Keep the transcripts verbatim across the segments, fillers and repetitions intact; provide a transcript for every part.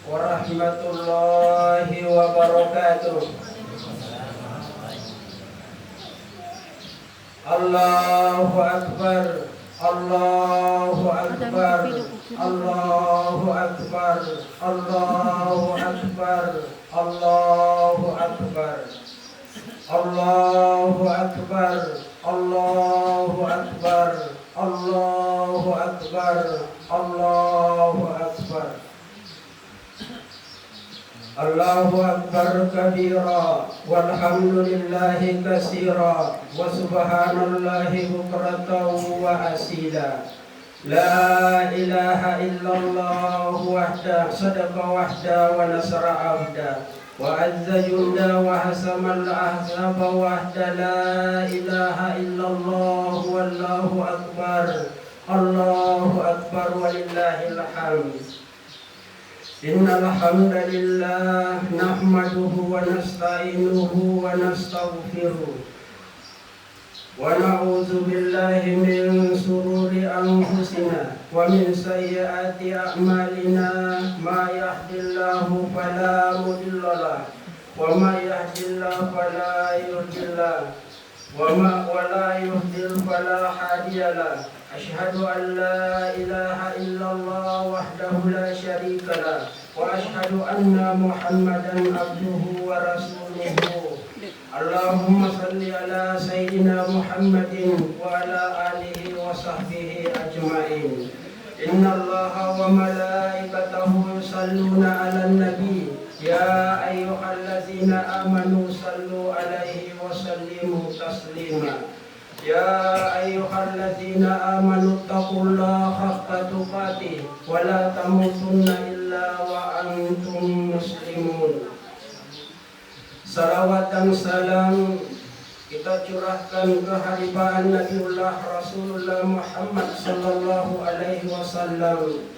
Warahmatullahi wabarakatuh. Allahu Akbar. Allahu Akbar. Allahu Akbar. Allahu Akbar. Allahu Akbar. Allahu Akbar. Allahu Akbar. Allahu Akbar. Allahu Akbar. Allahu Akbar kabira, walhamdulillahi katsira, wa subhanallahi bukratan wa asila. La ilaha illallah wahda, sadaqa wahda, wa nasara abda, wa azza junda, wa hasamal ahzaba wahda. La ilaha illallah, wallahu akbar. Allahu akbar, walillahil hamd. Innal hamdalillah, nahmaduhu wa nasta'inuhu wa nastaghfiruh. Wa na'udzu billahi min syururi anfusina wa min sayyiati a'malina. Ma yahdillahu fala mudhillalah, wa ma yahdillahu fala yudhillalah. وما ولا يضلل فلا هادي له. أشهد أن لا إله إلا الله وحده لا شريك له، وأشهد أن محمدا عبده ورسوله. اللهم صل على سيدنا محمد وعلى آله وصحبه أجمعين. إن الله وملائكته يصلون على النبي، يا أيها الذين آمنوا صلوا عليه وسلموا تسليما. يا أيها الذين آمنوا اتقوا الله حق تقاته ولا تموتن إلا وأنتم مسلمون. Salawat dan salam kita curahkan ke haribaan Nabiullah Rasulullah Muhammad sallallahu alaihi wasallam.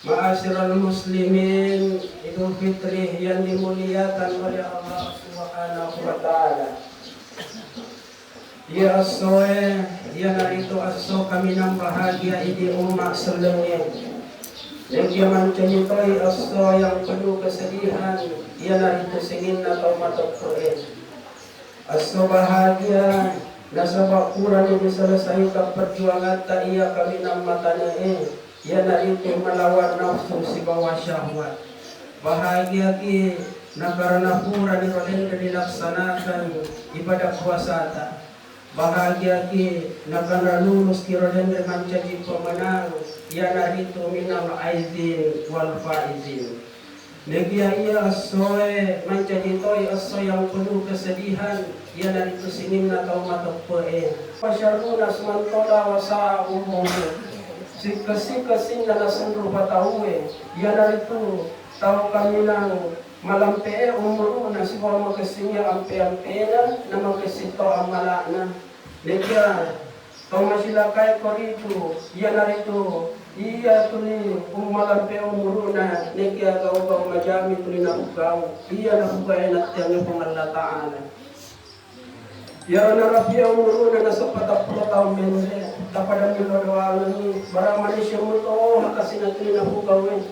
Ma'asyiral muslimin, Idul Fitri yang dimuliakan oleh Allah Subhanahu wa Ta'ala. Iya essoe, iyanaritu esso kaminang bahagia idi umma sellengnge. Nekia mancaji toi esso yang penuh kesedihan, iyanaritu sininna tau mateppe'e. Esso bahagia, nasaba purani diselesaikan perjuangatta iya kaminang matane'e. Iyanaritu melawan nafsu sibawa syahwat. Bahagiaki nakarana purani ro denre dilaksanakan ibadah puasata. Bahagiaki nakarana luluski ro denre mancaji pemenang, iyanaritu minal aizin wal faizin. Nekia iya essoe mancaji toi esso yang penuh kesedihan, iyanaritu sininna tau mateppe'e. Wa syarruna sumantola wa sa'a ummuhu. Sikke-sikke sinna nasenrupa tauwe, iyanaritu tau kaminang malampe'e umuru'na sibawa makessingia ampe-ampena, na makessing to ammala'na. Nekia Tau masilakae koritu, iyanaritu iya tuli ummalampe umuru'na, nekia gau-gau majami tuli napugau, iya napugae natteangnge Puang Allah Ta'ala. Iyaro narapi'e umuru'na naseppa tappulo taung menre, tapada millo doangengngi, bara manusia mutoha kasi natuli napugaue.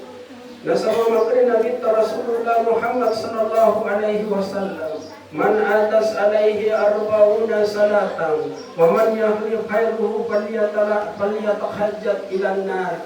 Nasaba makkeda Nabitta Rasulullah Muhammad sallallahu alaihi wasallam, "Man atas alaihi arba'una sanatan, wa man yahwi khairuhu falyatala-, falyatahajjat ilan nar."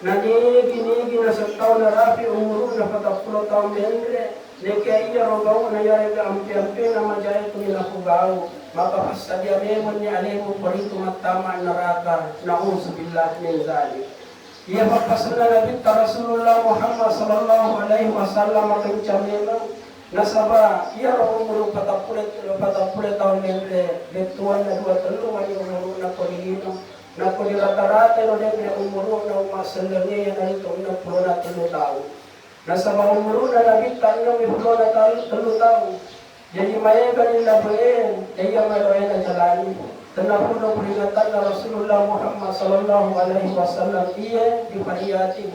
Nanigi-nigi nasettau narapi umuru'na patappulo taung menre, nekia iyaro gau'na yarega ampe-ampena majae tuli napugau, maka passadia memenni alemu koritu mattama neraka. Na'udzubillah min dzalik. Iya pappasenna Nabitta Rasulullah Muhammad sallallahu alaihi wasallam kencang memang, nasaba iyaro umuru patappule, patappule taung menre, bettuanna dua tellu mani umuru'na ko dilino, nako dirata-rata ro denre umuru'na umma sellengnge iyanaritu enneng pulona tellu taung. Nasaba umuru'na Nabitta enneng pulona taung, tellu taung. Jaji maegani labe'e, iya maeloe najalani. Tennapulo peringatanna Rasulullah Muhammad sallallahu alaihi wasallam iye dipariati.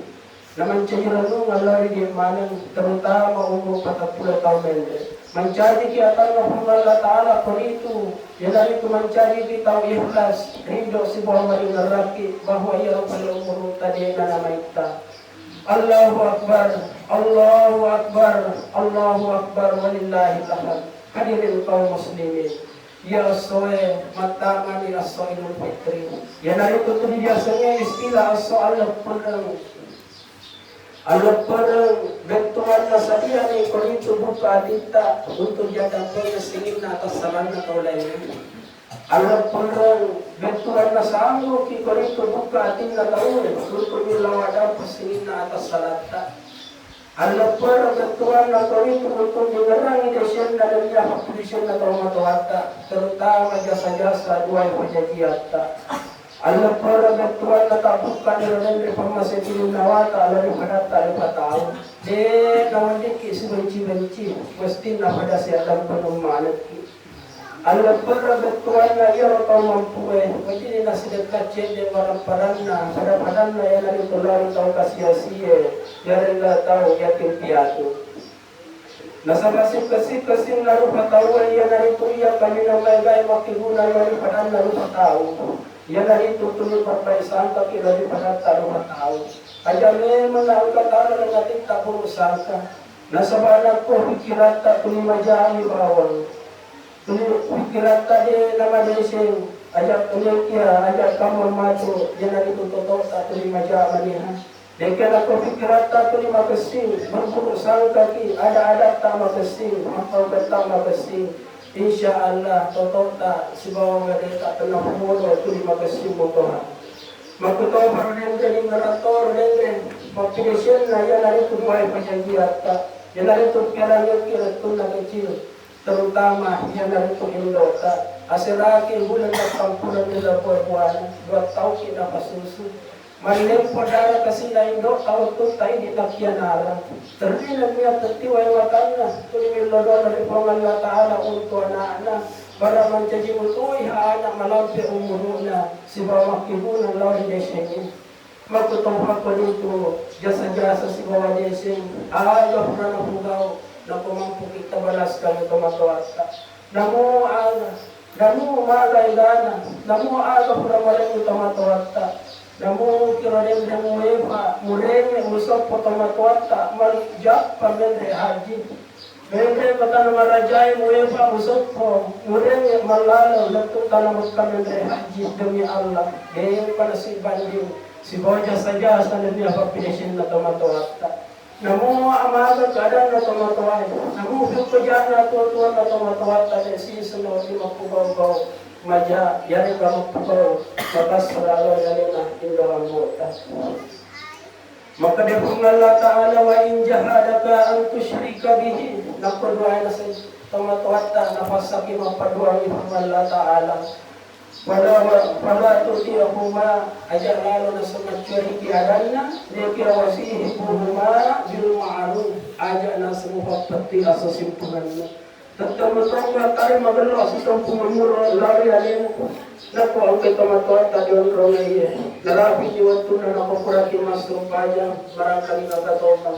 Namancaji renungan lao ri idi maneng, terutama umur patappulo taung menre. Mancajiki atanna Puang Allah Ta'ala koritu, iyanaritu mancajiki tau ikhlas, ridho sibawa maringerraki bahwa iyaro pale umurutta de'na namaitta. Allahu Akbar, Allahu Akbar, Allahu Akbar, walillahil hamd. Hadirin kaum muslimin, iya essoe mattamani esso Idul Fitri. Iyanaritu tuli riasengnge istilah esso alleppereng. Alleppereng bettuanna sadiani koritu bukka atitta untuk diadampengeng sininna atassalanna tau laingnge. Alleppereng bettuanna sangguki koritu bukka atinna tauwe untuk millawadampeng sininna atassalatta. Alleppereng bettuanna koritu untuk dingerangi desenna nennia pappidesenna tomatoatta, terutama jasa-jasa duae pajajiatta. Alleppereng bettuanna tabbukkani ro denre pammasei tiwinnawata lari padatta rupa tau. De naweddikki sibenci-benci, mestinna pada siaddampeneng manekki. Alleppereng bettuanna iyaro tau mampue, weddinni nasidekka cedde barang-paranna, pada-padanna iyanaritu lao ri tau kasiya-siye, iyarenna tau yatim piatu. Nasaba sikke-sikke sinna rupa tauwe iyanaritu iya kaminang maegae makkeguna lao ri padanna rupa tau. Iyanaritu tuli pappai sangkaki lao ri padatta rupa tau. Aja memeng naengka taro ri atitta buruk sangka. Nasaba nakko pikkiratta tuli majami bawang. Tuli pikkiratta de namadeseng. Aja tuli kia, aja kamma matu, iyanaritu tototta tuli majama niha. Dekke nakko pikkiratta tuli makessing, berburuk sangkaki, ada-adatta makessing, makkaukettang makessing. Insya Allah, tototta sibawa gadeta tenna polo tuli makessing motoha. Makkutoparo denre ningeratoro denre, pappidesenna iyanaritu duae pajajiatta, iyanaritu piarangekki lettunna kecil, terutama iyanaritu indo'ta. Aseraki bulan tampureng ri labuwa-buwana, dua tauki napasusu. Mallempo dara kasinna indo'ta wettutta idi nakkianareng. Terri nennia tetti wae matanna, tuli millo doang ri Puang Allah Ta'ala untu ana'na, barang mancaji mutui ha ana' malampe umuru'na, sibawa makkibuna lao ri desengnge. Makkutopakko ritu jasa-jasa sibawa deseng, aga pura napugau, nako mampuki tabalaskangngi tomatoatta. Namo aga, namo maga egana, namo aga pura malengngi tomatoatta. Namo kiro denre muefa, murenge, musoppo tomatoatta, majappa menre haji. Menre ko tana marajai muefa musoppo, murenge mallalo lettu tana Mekka menre haji demi Allah. De'pa nasibanding sibawa jasa-jasa nennia pappidesenna tomatoatta. Namo amaga keadaanna tomatoae, namo pekkojanna tua-tuanna tomatoatta de sisenna wedding mappugau-gau maja, yarega mappugau matassala lao ri alena indo ambo'ta. Makkeda Puang Allah Ta'ala, "Wa in jahadaka an tusyrika bihi," nakko duae naseng tomatoatta napassaki mappaduangi Puang Allah Ta'ala. Fala wa, fala tuti'huma, aja lalo naseng maccueriki adanna, dekira wasihibuhuma bil ma'ruf, aja naseng mupappetti aso simpurenna. Tette metto makkari magello aso sempurenna lao ri alena. Nakko engka tomatoatta dionrongaiye, narapini wettunna napakuraki massumpajang, barangkali nakatoka.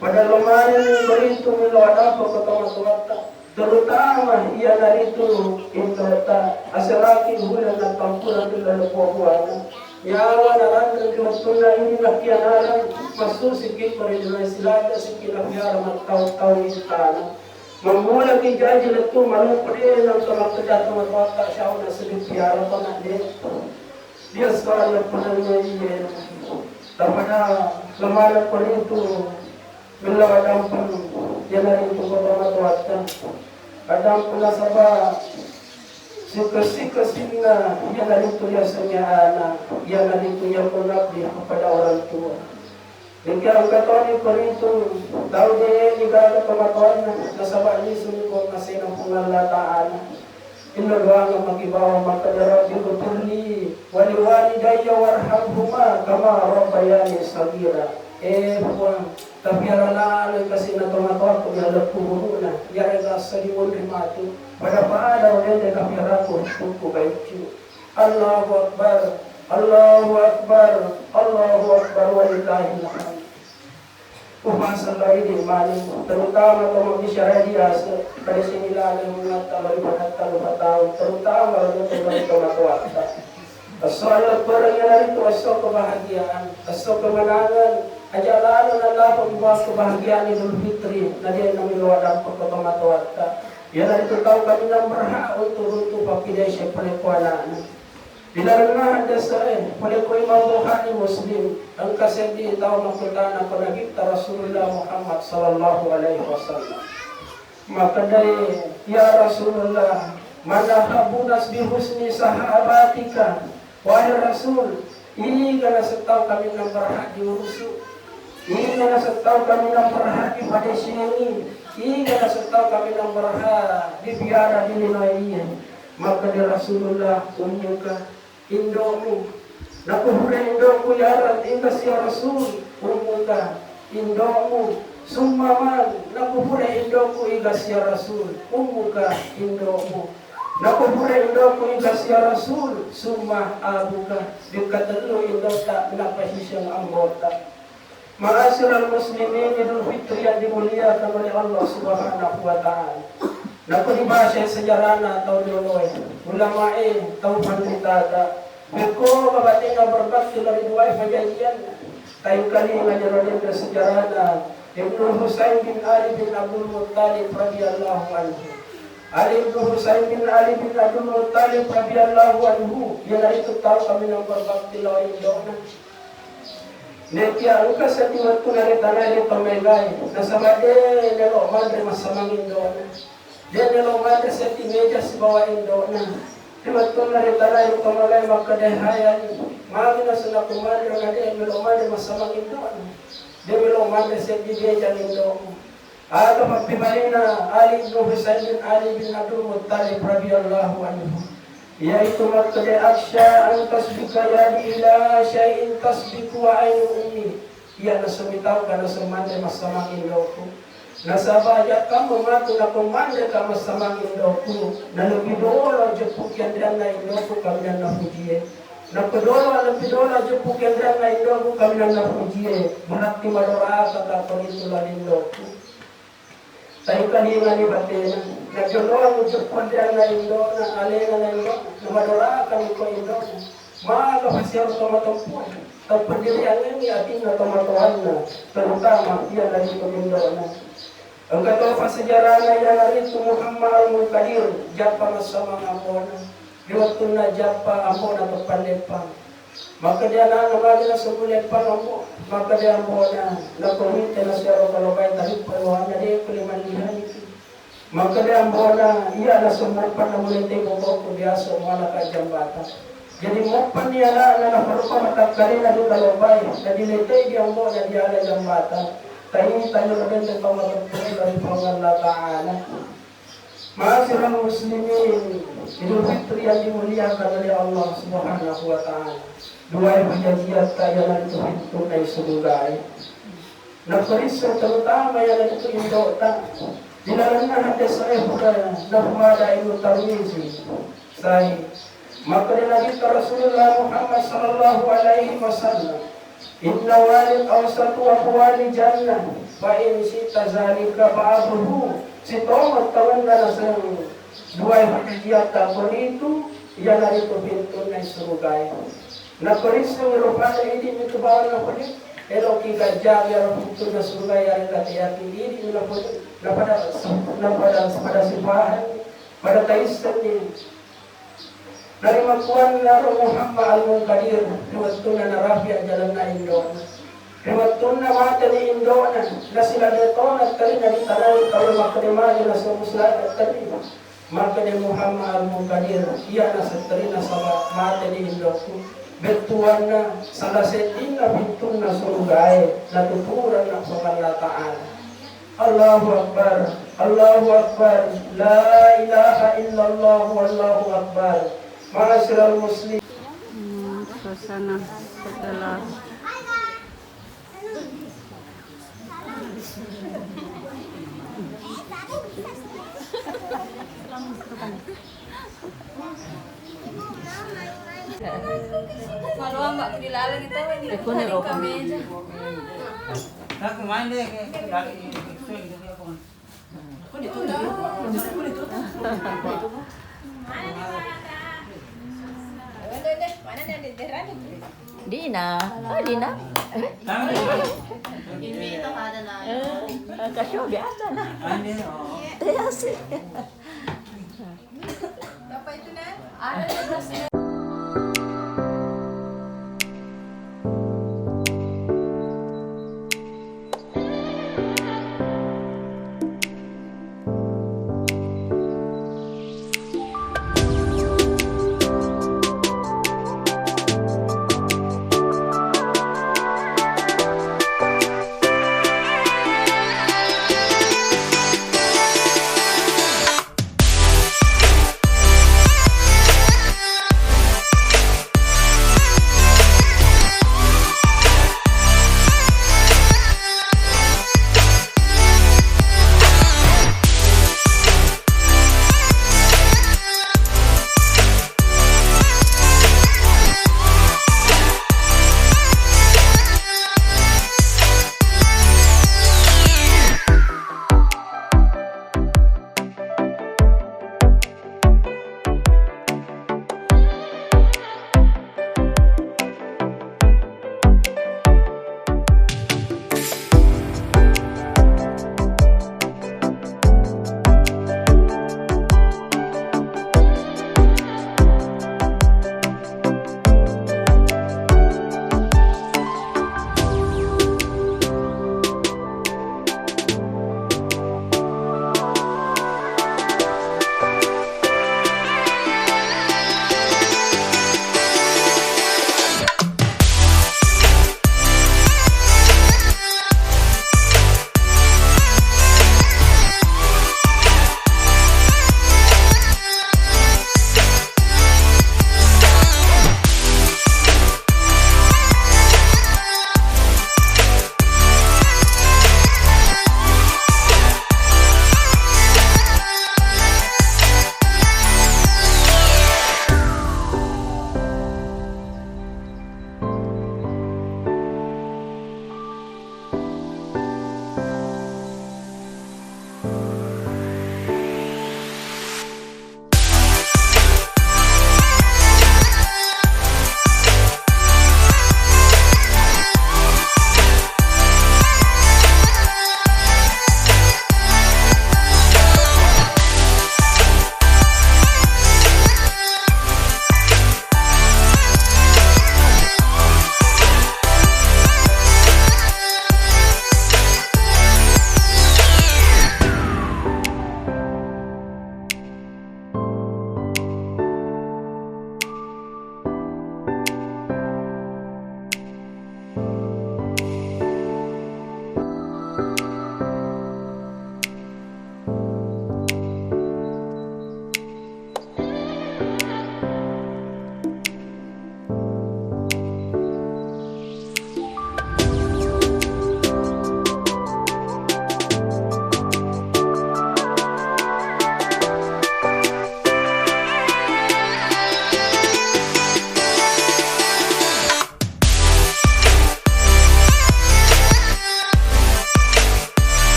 Pada lomaneng beritu melo adappa ko tomatoatta, terutama iyanaritu indo'ta, aseraki uleng nattampureng ri laleng buah-buahna. Nyawa naranreng ri wettunna idi nakkianareng, massusiki ko ri dunia silata sikki napiara mattau-tau ittana. Mammulaki jaji lettu maloppo de nengka makkeda tomatoatta syauna seddi piara tona de. Dia soal lepponanna iye. Tapada lemana koritu mella wadampeng iyanaritu ko tomatoatta. Adampeng nasaba sikessi-kessinna iyanaritu yasengnge ana, iyanaritu yakko nabbi kepada orang tua. Engka, engka toni koritu tau de nigaga tomatoanna, nasaba lisuni ko masena Puang Allah Ta'ala. Inna doanga maki bawang makkeda, "Rabbi ghfirli wa liwalidayya warhamhuma kama rabbayani shaghira." Eh Puang, tapiara laleng kasina tomatoakku ri laleng kuburu'na, yarega esso dimunri matu, pada-pada ro denre tapiaraku ri sukku baiccu. Allahu Akbar, Allahu Akbar, Allahu Akbar, walillahil hamd. Upaseng lao idi maneng, terutama to mabbicara diase, pada sini laleng mangatta lao ri padatta rupa tau, terutama lao ri tomatoatta. Esso alleppereng iyanaritu esso kebahagiaan, esso kemenangan, Aja lalo nalao membahas kebahagiaan Idul Fitri, nadia namelo adampekko tomatoatta. Iyanaritu tau kaminang berhak untuk runtu pappideceng pole ko anakna. Ilalenna haddese'e, pole ko Imam Bukhari Muslim, engka seddi tau makkutana ko Nabitta Rasulullah Muhammad sallallahu alaihi wasallam. Makkedai, "Ya Rasulullah, man ahabbu nas bi husni sahabatika?" Wahai Rasul, iga naseng tau kaminang berhak diurusu? Iga naseng tau kaminang berhak dipadecengi? Iga naseng tau kaminang berhak dipiara dilinoe? Makkeda Rasulullah, "Ummuka." Indo'mu. Nakufure indo'ku, ya Ra-, iga sia Rasul, ummuka, indo'mu. Summa man, nakufure indo'ku, iga sia Rasul, ummuka, indo'mu. Nakufure indo'ku, iga sia Rasul, summa abuka. Dikatellu indo'ta, napasiseng ambo'ta. Ma'asyiral muslimin, Idul Fitri yang dimuliakan oleh Allah Subhanahu wa Ta'ala. Nako dibaca sejarahna tau rioloe, ulamae, tau panritata, bekko babatena berbakti lari duai pajajian, taingkalinga jero denre sejarahna Ibnu Husain bin Ali bin Abdul Muttalib radhiyallahu anhu. Ali ibnu Husain bin Ali bin Abdul Muttalib radhiyallahu anhu, iyanaritu tau kaminang berbakti lao indo'na. Nekia engka seddi wettu naretanai ri to maegae, nasaba de nelo manre massamang indo'na. De nelo manre seddi meja sibawa indo'na. Ri wettunna retanai ri to maegae makkeda, "Hai Ali, magi naseng ko manre na de melo manre massamang indo'na? De melo manre seddi meja indo'mu." Aga pappebalinna Ali ibnu Husain bin Ali bin Abdul Muttalib radhiyallahu anhu, yaitu makkeda, "Akhsha an tasbika yadi ila syai'in tasbiku wa ainu ummi." Iya naseng mitau ka naseng manre massamang indoku. Nasaba jakkammu matu nako manre ka massamang indoku, na lebbi dolo jeppu kianrianna indoku kaminang napujie. Nako dolo lebbi dolo jeppu kianrianna indoku kaminang napujie, berarti madoraka ka ko ritu lali indoku. Taingkalingani batena, najoloang ucappanrianna indo'na, alena na indo'na, namadorakani ko indo'na. Maga pasiaro tomatoa, tappediriangengngi atinna tomatoanna, terutama iyanaritu indo'na. Engka topa sejarahna iyanaritu Muhammad Al-Munkadir, jappa massamang ambona. Ri wettunna jappa ambona teppa leppang. Makkeda ana'na, "Magi naseng muleppang, Ambo?" Makkeda ambona, "Nako mite nasiaro kalobai tarippa yohanna, de kule mallihaniki." Makkeda ambona, "Iya naseng muappanna muletei bokokku, biasa mualaka jambata." Jadi muappanni ana'na naparupa matakkalena ri kalobai, nadiletei di ambona diala jambata. Taini tanya lebende tau mateppu ri Puang Allah Ta'ala. Ma'asyiral muslimin, Idul Fitri yang dimuliakan oleh Allah Subhanahu wa Ta'ala. Duai pajajiatta iyanaritu pintunna surugae. Naparisseng terutama iyanaritu indo'ta. Ri lalenna hadis sahih nafuada Imam Tirmizi. Sahih. Makkeda Nabitta Rasulullah Muhammad sallallahu alaihi wasallam, "Inna walid awsatu abwabil jannah, fa in syi'ta zalika fa'budhu." Sitonga taunna naseng duai pajajiatta koritu, iyanaritu pintunna surugae. Naparisseng ro pada idi mitu bawang napole, eloki gajjang iyaro pintunna surugae, yarega teyaki idi mi napole, napada, napada, pada sipahanni, pada taissenni. Narimakkuannaro Muhammad Al-Munkadir ri wettunna narapi ajjalenna indo'na. Ri wettunna mateni indo'na, nasilade tona terinna ditanai tau makkeda magi naseng musilade terinna. Makkeda Muhammad Al-Munkadir, iya nasetterina saba mateni indo'ku. Bettuanna sala seddinna pintunna surugae natuturanna Puang Allah Ta'ala. Allahu Akbar, Allahu Akbar, la ilaha illallah, wallahu Akbar. Ma'asyiral muslim. Hmm, suasana setelah Maluang, Mbak, di laleng itu, ini. Aku nih, buka meja. Aku main deh, kayak, kayak, kayak, kayak, kayak, kayak, kayak, Dina. Oh, Dina. Ini tuh ada na. Eh, kasih biasa na. Iya sih. Bapak itu, Nak? Ada tuh.